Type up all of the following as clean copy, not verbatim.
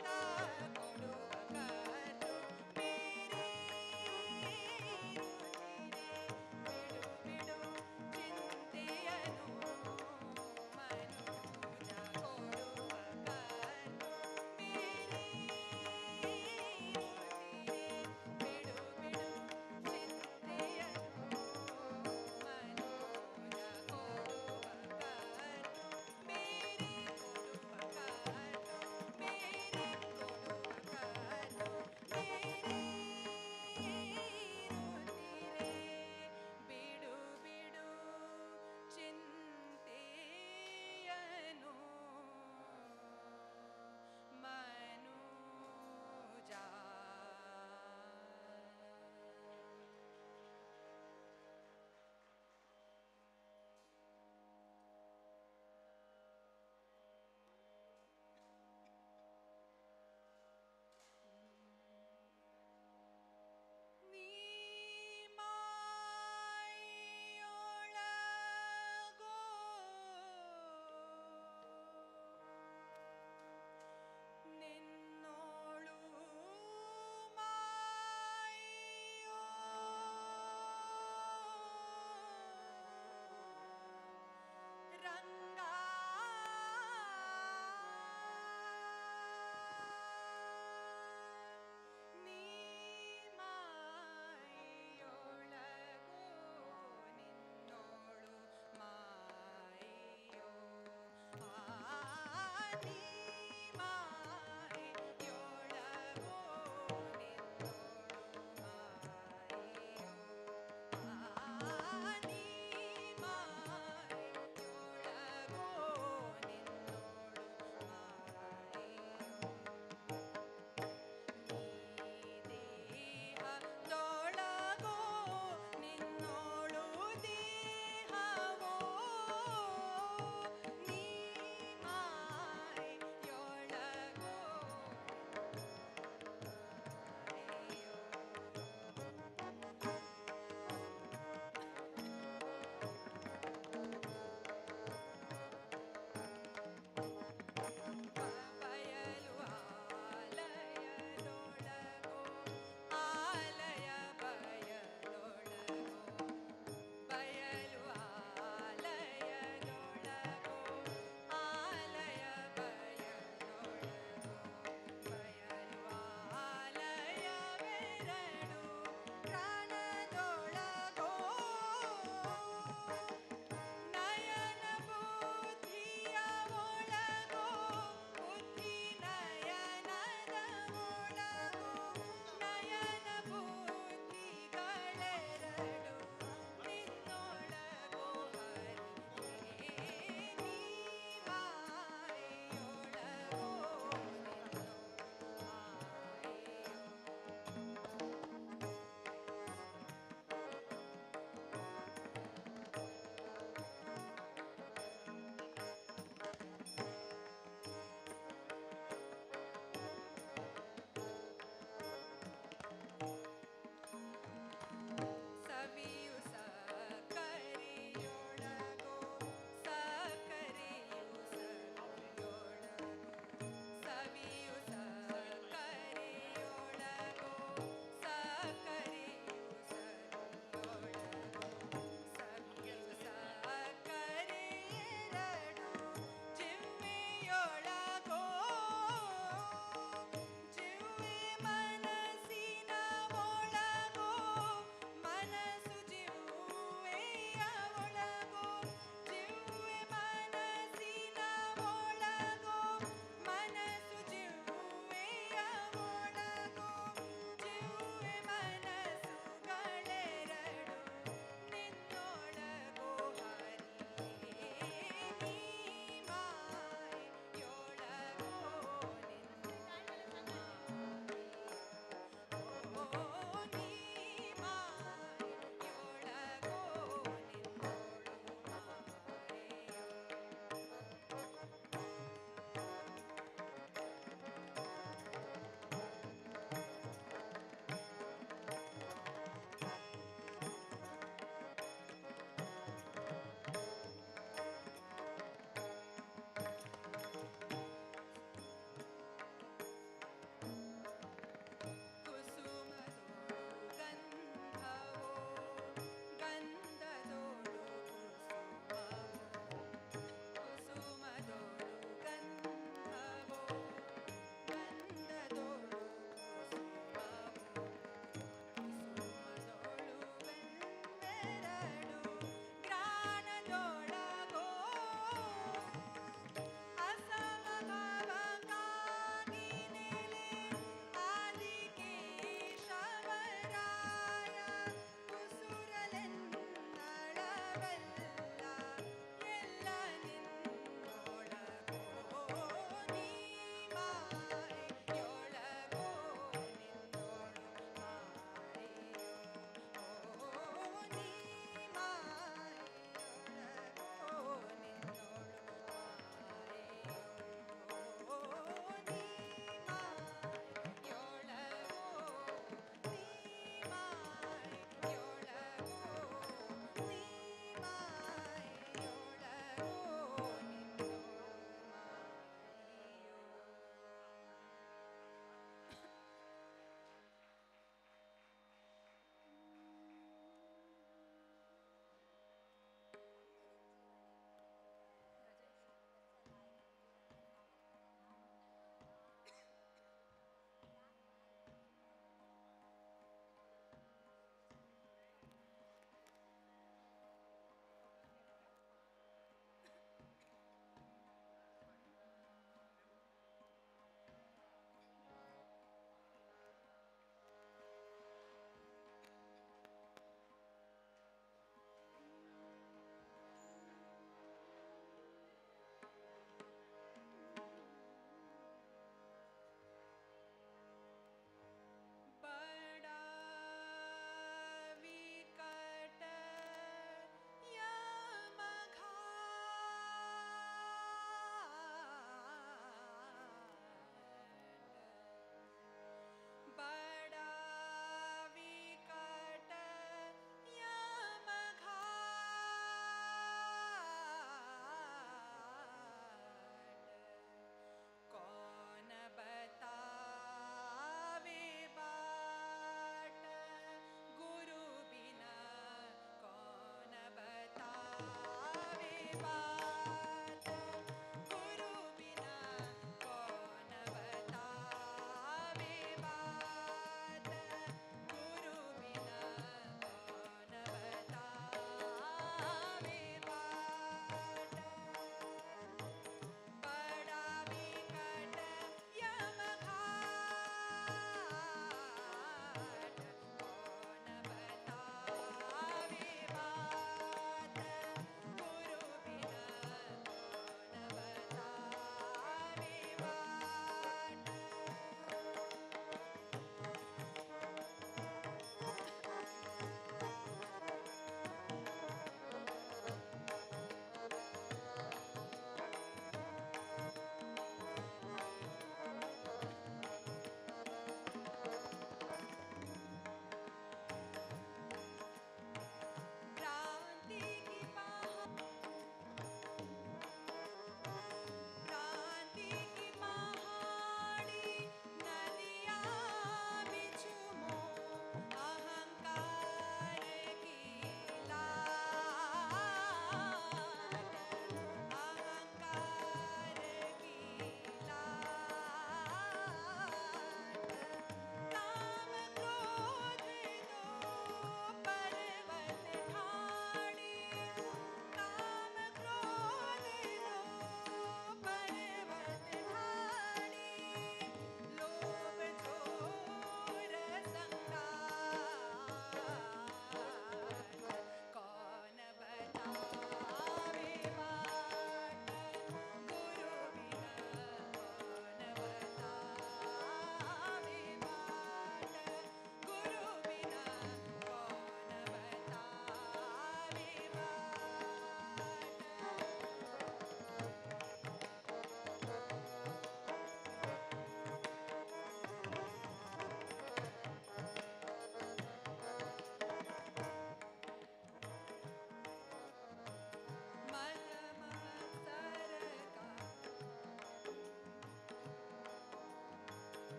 ಕೊಡುವ ಕರ್ತು ಬೇರೆ ಇರುತ್ತೀರೆ. ಬಿಡು ಬಿಡು ಚಿಂತೆಯನು ಮನುಜ ಕೊಡುವ ಕರ್ತು ಬೇರೆ ಇರುತ್ತೀರೆ. ಬಿಡು ಬಿಡು ಚಿಂತೆಯನು ಮನುಜ ಕೊಡುವ ಕರ್ತು ಬೇರೆ ಕೊಡುವ ಕರ್ತು ಬೇರೆ ಕೊಡುವ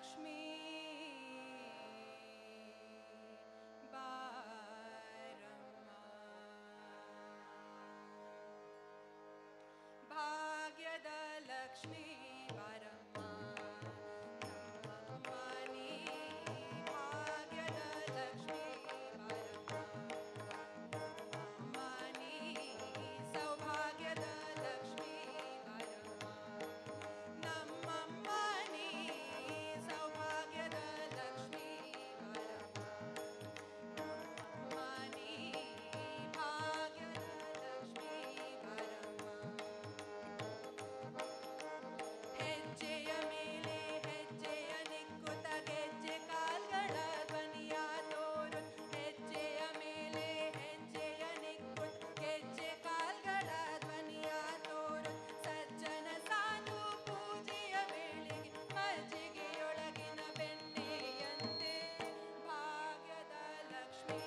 ಲಕ್ಷ್ಮೀ ಬಾರಮ್ಮ. ಭಾಗ್ಯದ ಲಕ್ಷ್ಮೀ ಬಾರಮ್ಮ ನಮ್ಮಮ್ಮ ನೀ, ಭಾಗ್ಯದ ಲಕ್ಷ್ಮೀ ಬಾರಮ್ಮ ನಮ್ಮಮ್ಮ ನೀ, ಸೌಭಾಗ್ಯದ ಲಕ್ಷ್ಮೀ ಬಾರಮ್ಮ ನಮ್ಮಮ್ಮ ನೀ, ಸೌಭಾಗ್ಯದ ಲಕ್ಷ್ಮೀ ಬಾರಮ್ಮ ನಮ್ಮಮ್ಮ ನೀ, ಭಾಗ್ಯದ ಲಕ್ಷ್ಮೀ ಬಾರಮ್ಮ. ಹೆಜ್ಜೆಯ ಮೇಲೆ ಹೆಜ್ಜೆಯ ನಿಕ್ಕುತ ಗೆಜ್ಜೆ ಕಾಲ್ಗಳ ಧ್ವನಿಯ ತೋರು, ಹೆಜ್ಜೆಯ ಮೇಲೆ ಹೆಜ್ಜೆಯ ನಿಕ್ಕುತ ಗೆಜ್ಜೆ ಕಾಲ್ಗಳ ಧ್ವನಿಯ ತೋರು, ಸಜ್ಜನ ಸಾಧು ಪೂಜೆಯ ವೇಳೆಗೆ ಮಜ್ಜಿಗೆಯೊಳಗಿನ ಬೆಣ್ಣೆಯಂತೆ ಭಾಗ್ಯದ ಲಕ್ಷ್ಮೀ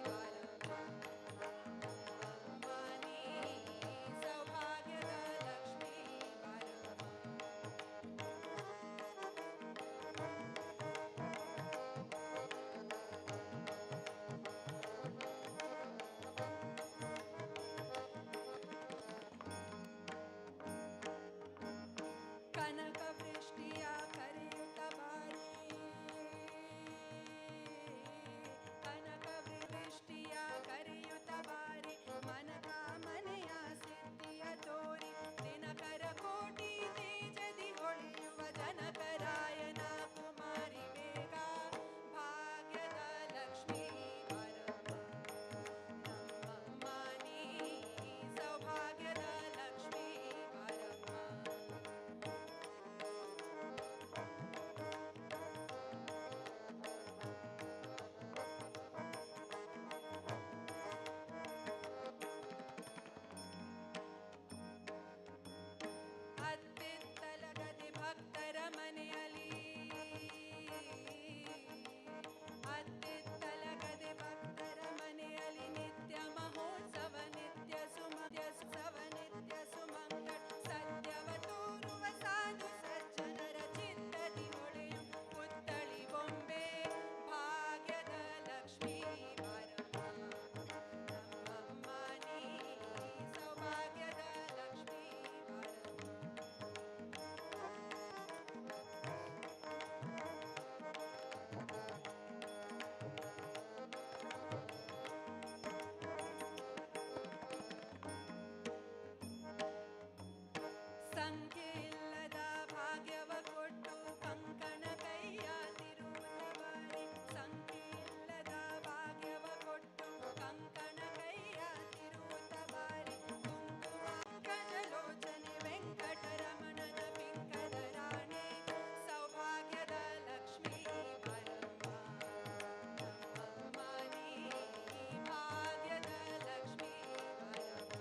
ಬಾರಮ್ಮ ನಮ್ಮಮ್ಮ ನೀ, ಸೌಭಾಗ್ಯದ ಲಕ್ಷ್ಮೀ ಬಾರಮ್ಮ. ಕನಕ ವೃಷ್ಟಿಯ ಕರೆಯುತ್ತ ಬಾರಿ, ಕನಕ ವೃಷ್ಟಿಯ ಕರೆಯುತ್ತ ಬಾರಿ, ಮನಕಾಮನೆಯ ಸಿದ್ಧಿಯ ತೋರಿ, ದಿನಕರ ಕೋಟಿ ತೇಜದಿ ಹೊಳೆಯುವ ಜನಕರಾಯನ ಕುಮಾರಿ ಬೇಗ ಭಾಗ್ಯದ ಲಕ್ಷ್ಮೀ ಬಾರಮ್ಮ ನಮ್ಮಮ್ಮ ನೀ, ಸೌಭಾಗ್ಯದ ಲಕ್ಷ್ಮೀ ಬಾರಮ್ಮ. ಅತ್ತಿತ್ತಲಗದೆ ಭಕ್ತರ ಮನೆಯಲ್ಲಿ, ಅತ್ತಿತ್ತಲಗದೆ ಭಕ್ತರ ಮನೆಯಲ್ಲಿ ನಿತ್ಯ ಮಹೋತ್ಸವ ನಿತ್ಯ ಸುಮತ್ಯ ಸವ ನಿತ್ಯ ಸುಮಂಗಳ ಸತ್ಯವ ತೋರುವ ಸಾಧು ಸಜ್ಜನರ ಚಿತ್ತದಿ ಹೊಳೆಯು ಪುತ್ತಳಿ ಬೊಂಬೆ ಭಾಗ್ಯದ ಲಕ್ಷ್ಮೀ ಬಾರಮ್ಮ ನಮ್ಮಮ್ಮ ನೀ, ಸೌಭಾಗ್ಯದ ಲಕ್ಷ್ಮೀ ಬಾರಮ್ಮ. ಸಂಖ್ಯೆ ಇಲ್ಲದ ಭಾಗ್ಯವ ಕೊಟ್ಟು ಕಂಕಣ ಕೈಯ ತಿರುವುತ ಬಾರಿ, ಸಂಖ್ಯೆ ಇಲ್ಲದ ಭಾಗ್ಯವ ಕೊಟ್ಟು ಕಂಕಣ ಕೈಯ ತಿರುವುತ ಬಾರಿ, ಕುಂಕುಮ ಗಜಲೋಚನೆ ವೆಂಕಟರಮಣನ ಪಿಂಕದ ರಾಣಿ ಸೌಭಾಗ್ಯದ ಲಕ್ಷ್ಮೀ ಬಾರಮ್ಮ ನಮ್ಮಮ್ಮ ನೀ, ಭಾಗ್ಯದ ಲಕ್ಷ್ಮೀ ಬಾರಮ್ಮ.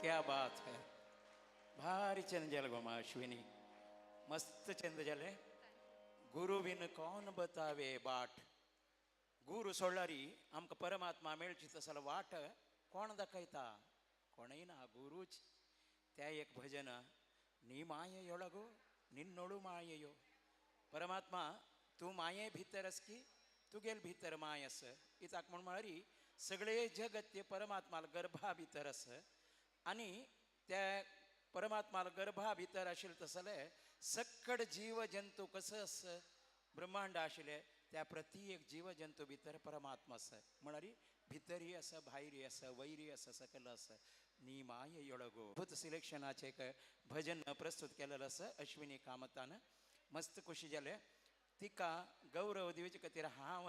क्या बात है. भारी चंद जाले गो मा अश्विनी, मस्त चंद जाले. गुरु बिन कोण बतावे बाट, गुरु सोडल्यारी आमकां परमात्मा मेळची तसलो वाट कोण दाखयता, कोणय ना, गुरूच. त्या एक भजन नी मायेयोळगो निन्नोळू मायेयो. परमात्मा तूं माये भितर आस की तुगेल भितर my आस. इताक म्हूण म्हळ्यार सगळे जगत ते परमात्मा गर्भा भितर आस आनी त्या परमात्मा गर्भा भितर आशिल्ले तसले सक्कड जीव जंतू कसं आस ब्रह्मांड आशिल्ले त्या प्रति एक जीव जंतू भितर परमात्मा आसा. म्हळ्यार भितरी आसा, भायरी आसा, वैरी आसा, सकल आसा. नी मायेयोळगो अद्भुत सिलेक्शनाचें एक भजन प्रस्तुत केलेलें आसा अश्विनी कामतान. मस्त खुशी जाले. तिका गौरव दिवचे खातीर हांव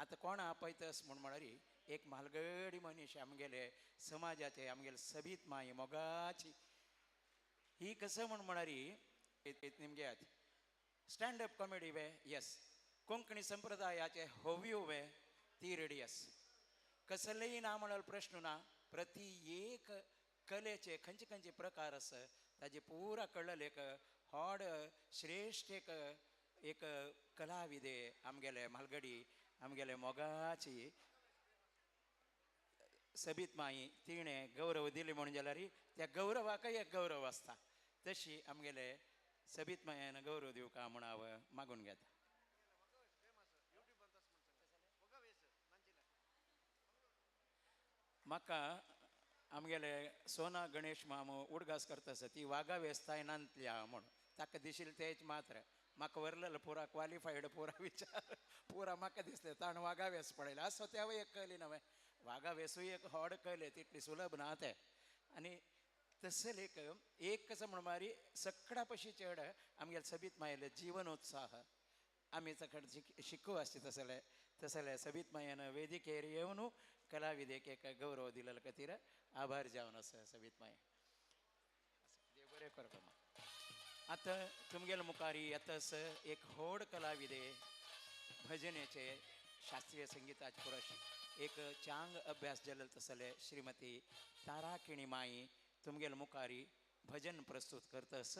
आतां कोण आपयतस म्हूण म्हळ्यार एक म्हालगडी मनीस आमगेले समाजाचे, आमगेले सबीत माई मोगाची. ही कसं म्हूण म्हळ्यार निमग्यात स्टँडअप कॉमेडी वे, येस, कोंकणी संप्रदायाचे होव्यो वे, ती रेडी आस. कसलेय ना म्हणल प्रश्न ना. प्रति एक कलेचे खंयचे खंयचे प्रकार आसा ताजे पुरा कळ्ळें. एक व्हड श्रेश्ठ एक एक कलाविदे आमगेले म्हालगडी आमगेले मोगाची सबीत माई, तिणें गौरव दिली म्हणून जाल्यार त्या गौरवाकय एक गौरव आसता. तशी आमगेले सबीत मायान गौरव दिवका म्हूण हांव मागून घेता. म्हाका आमगेले सोना गणेश मामू उडगास करता आसा ती वागा वेस्तायनांतल्या म्हूण ताका दिशिल्लें तेच मात्र. म्हाका व्हरलेलो पुरा क्वालिफायड पुरा विचार पुरा म्हाका दिसलें ताण वागा वेस पळयलें. असो तेवूय एक कली नवें वागा वेसूय एक व्हड कले, तितली सुलभ ना तें. आनी तसले एक एक कसं म्हण मारी सगळ्या पशी चड आमगेले सबीत मायले जीवनोत्साह आमी चकड शिकू आसचे तसले तसले सबीत मायान वेदिकेर येवन कलाविदेक एक गौरव दिलेलो खातीर आभार जावन आसा सबीत माया. देव बरें करपा. आतां तुमगेले मुखार येतस एक व्हड कलाविदे भजनेचे शास्त्रीय संगिताचे पुरश एक चांग अभ्यास जालेलो तसले श्रीमती तारा किणी माई तुमगेले मुखारी भजन प्रस्तुत करतस.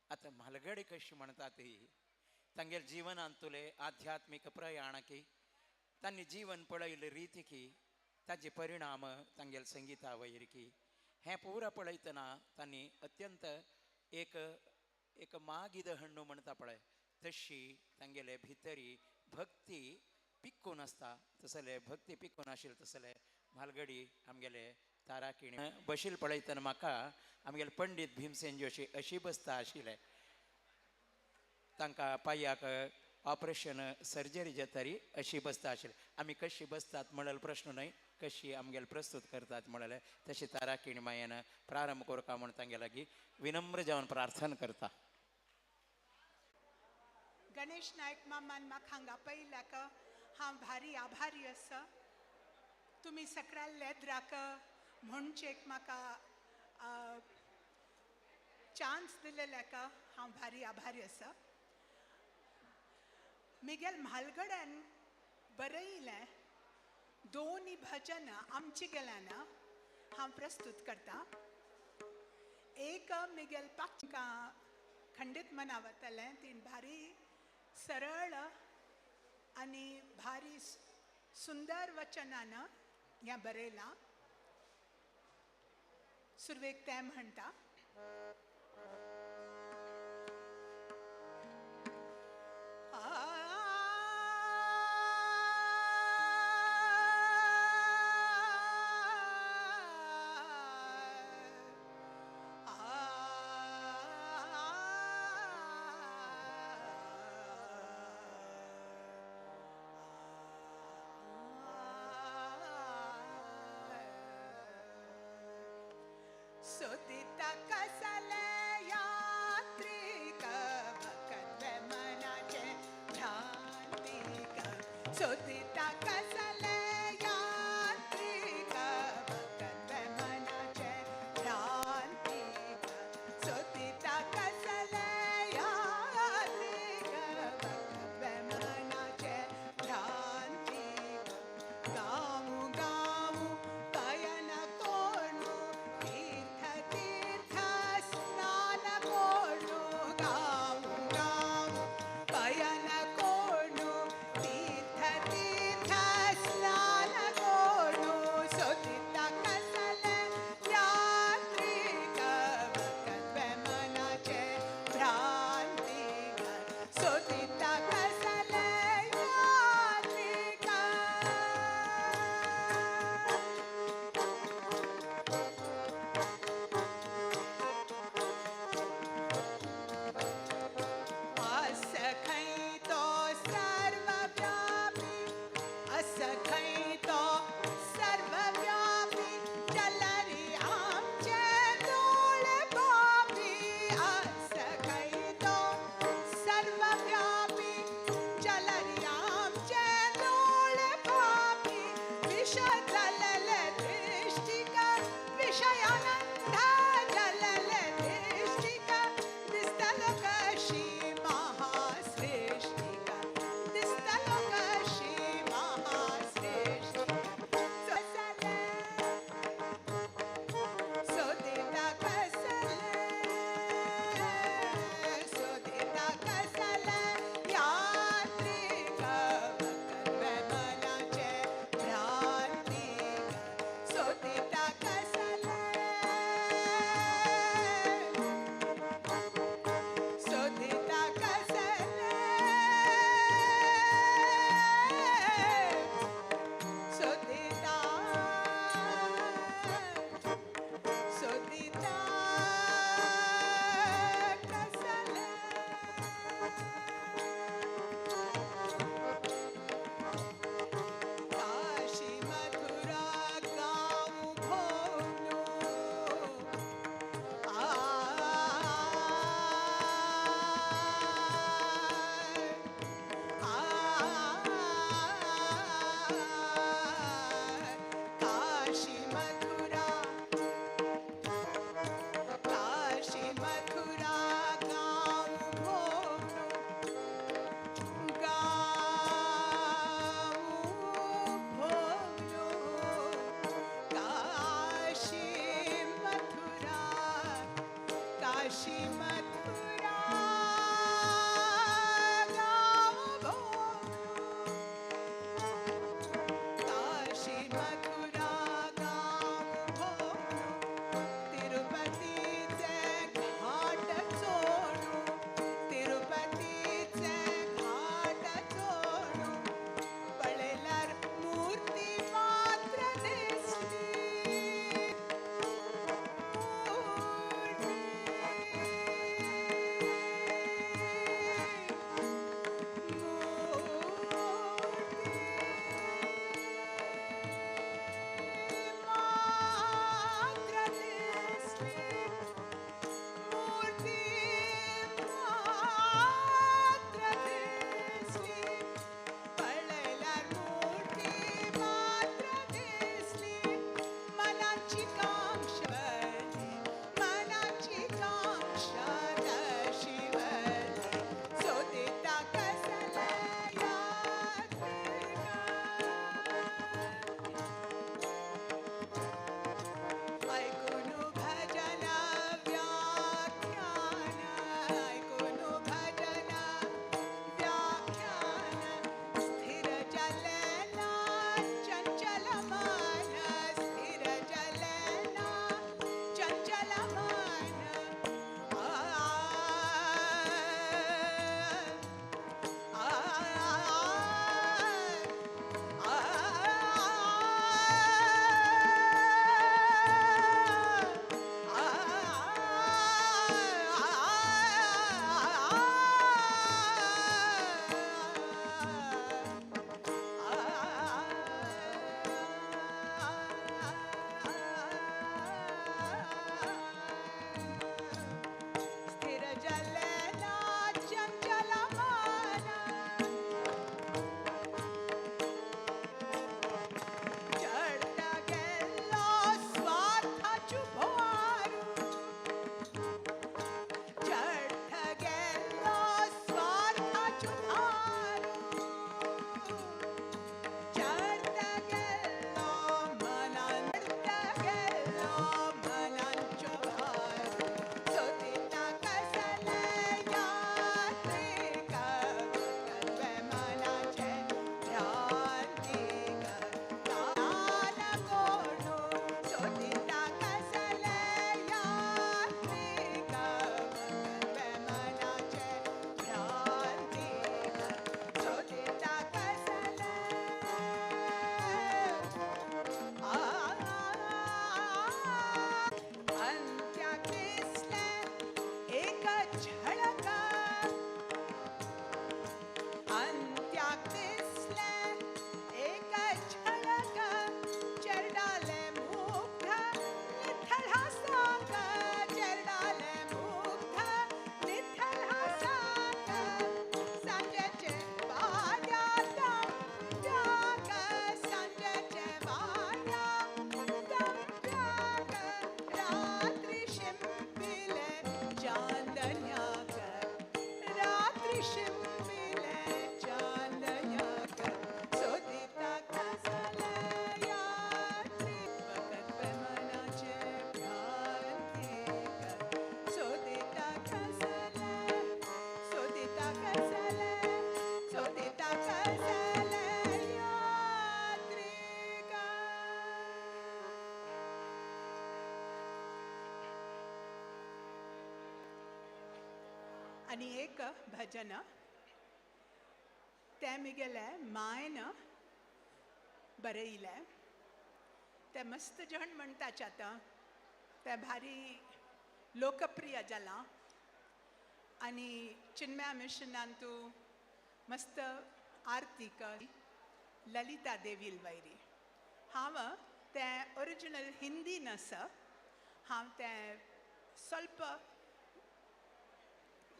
आतां म्हालगडी कशी म्हणटा ती तांगेले जिवनांतुले आध्यात्मीक प्रयाण की तांणी जीवन पळयल्ले रिती की ताजे परिणाम तांगेले संगिता वयर की हें पुरा पळयतना तांणी अत्यंत एक एक मागीद हण्णू म्हणटा पळय तशी तांगेले भितरी भक्ती पिकून आसता. तसले भक्ती पिकून आशिल्ले तसले म्हालगडी आमगेले ताराकिणी बशील पळयतना म्हाका आमगेले पंडीत भीमसेन जोशी अशी बसता आशिल्ले. तांकां पांयाक ऑपरेशन सर्जरी जातारी अशी बसता आशिल्ले. आमी कशी बसतात म्हणलेलो प्रश्न न्हय, कशी आमगेले प्रस्तुत करतात म्हणलें तशी ताराकिणी मायेन प्रारंभ करता म्हूण तांगे लागीं विनम्र जावन प्रार्थना करता. गणेश नायक मामान म्हाका हांगा पयल्याक हांव भारी आभारी आसा. तुमी सगळ्या लेद्राक म्हणचे म्हाका चान्स दिलेल्याक हांव भारी आभारी आसा. मिगेल म्हालगड्यान बरयलें दोनी भजन आमची गेल्यान हांव प्रस्तुत करता. एक मिगेल पाका खंडीत मनावतलें तीन भारी सरळ आनी भारी सुंदर वचनान हें बरयलां. सुरवेक तें म्हणटा, सोदिता कसले यात्रिक भकत मनाचे भ्रांतिक. सोदिता कसले यात्रिक भकत मनाचे भ्रांतिक. सोदिता कसले यात्रिक भकत मनाचे भ्रांतिक. गावू गावू पयन कोणू तीर्थ तीर्थ स्नान कोणू. गावू गावू पयन कोणू तीर्थ तीर्थ स्नान कोणू. सोदिता कसले यात्रिक भकत मनाचे भ्रांतिक. सोदिता कसले यात्रिक. अस खंय तो सर्वव्यापी, अस खंय तो सर्वव्यापी, चलरी आमचे दोळे पापी. अस खंय तो सर्वव्यापी, चलरी आमचे दोळे पापी. विष जलले दृष्टिक विषयानंद जलले दृष्टिक, दिसतलो कशी महाश्रेष्ठिक, दिसतलो कशी महाश्रेष्ठिक. कसले सोदिता कसले, सोदिता कसले यात्रिक भकत मनाचे भ्रांतिक. आनी एक भजन तें म्हगेलें मायन बरयलें. तें मस्त जण म्हणटाच आतां, तें भारी लोकप्रिय जालां आनी चिन्मया मिशनान तूं मस्त आरतीक ललिता देवील वैरी. हांव तें ओरिजिनल हिंदीन आसा, हांव तें स्वल्प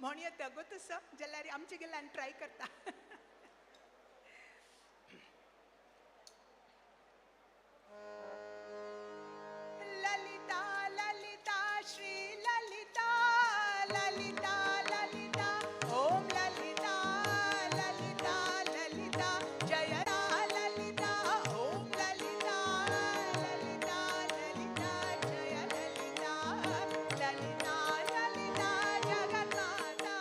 म्हणयेता गोत आसा जाल्यार आमचे गेल्यान ट्राय करता. ललिता ललिता श्री ललिता ललिता ललिता ओम ललिता ललिता ललिता जय ललिता ओम ललिता ललिता ललिता जय ललिता ललिता ललिता जगन्माता.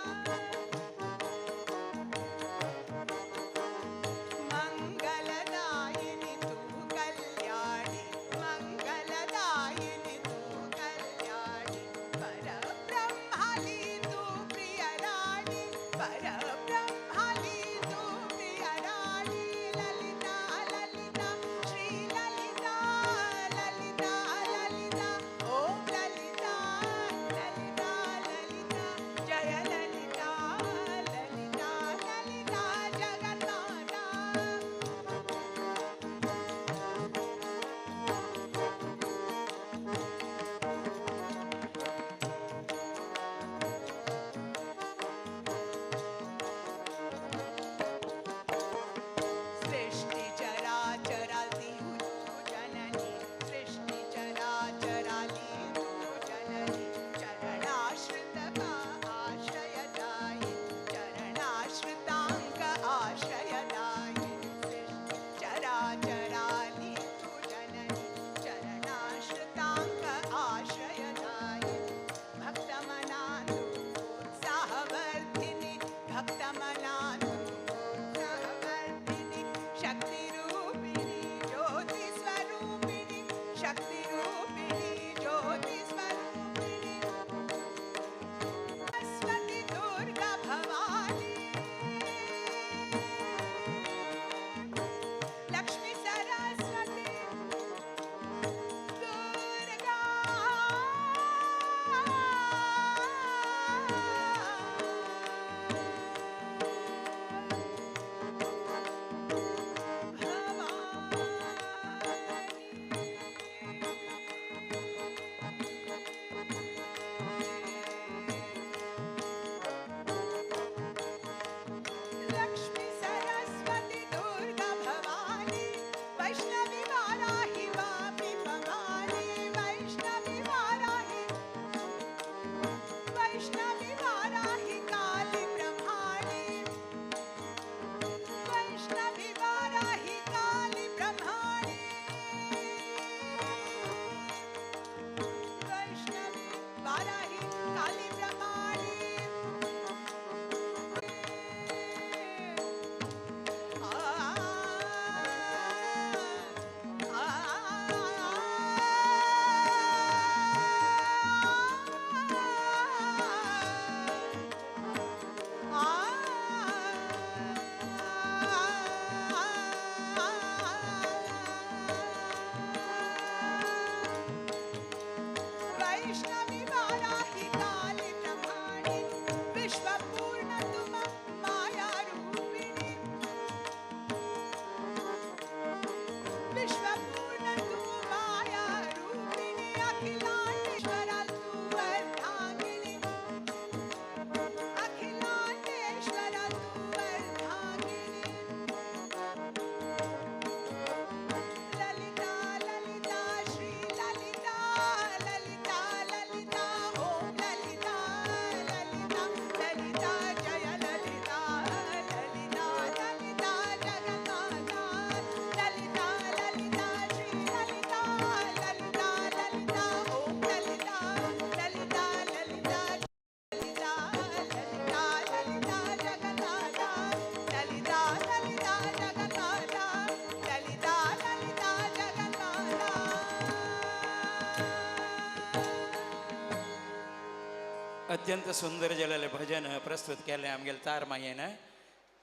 अत्यंत सुंदर जालेलें भजन प्रस्तुत केलें आमगेले तार मायेन.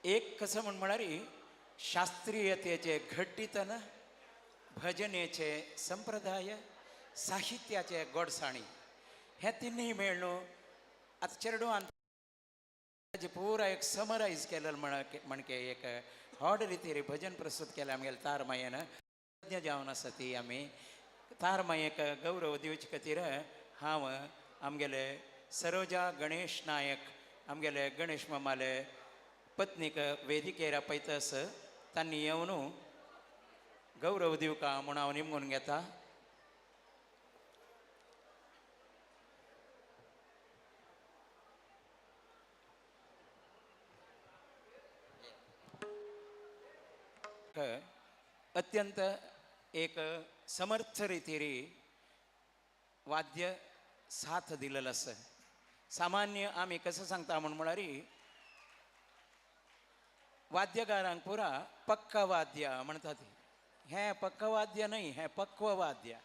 एक कसं म्हण म्हळ्यार शास्त्रीयतेचे घट्टीतन, भजनेचे संप्रदाय, साहित्याचे गोडसाणी हे तिन्ही मेळ्ळ आतां चेडवान पुरा एक समरायज केलें म्हणके एक व्हड रितीर भजन प्रस्तुत केलें आमगेले तार मायेन. जावन आसा ती आमी तार मायेक गौरव दिवचे खातीर हांव आमगेले सरोजा गणेश नायक आमगेले गणेश मामाले पत्नीक वेदिकेर आपयतस तांणी येवन गौरव दिवका म्हूण हांव निमगून घेता. अत्यंत एक समर्थ रितीरी वाद्य साथ दिलेलं आसा. सामान्य आमी कसं सांगता म्हूण म्हळ्यार वाद्यकारांक पुरा पक्कवाद्य म्हणटात. हें पक्कवाद्य न्हय, हें पक्ववाद्य,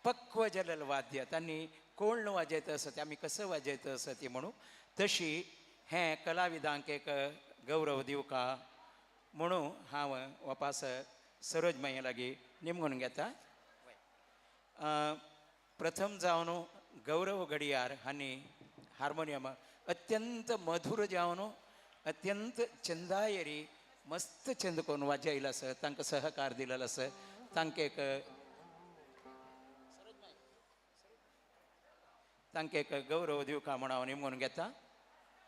पक्व जालेलें वाद्य. तांणी कोण वाजयता आसा ते आमी कसं वाजयता आसा ती म्हणून तशी हें कलाविदांक एक गौरव दिवका म्हणून हांव वापास सरोज माये लागीं निमगून घेता. प्रथम जावन गौरव घडियार हांणी हार्मोनियम अत्यंत मधुर जावन अत्यंत चंदायरी मस्त चंद करून वाजयला आसा, तांकां सहकार दिलेलो आसा. तांकां एक गौरव दिवका म्हूण हांव निमगून घेता.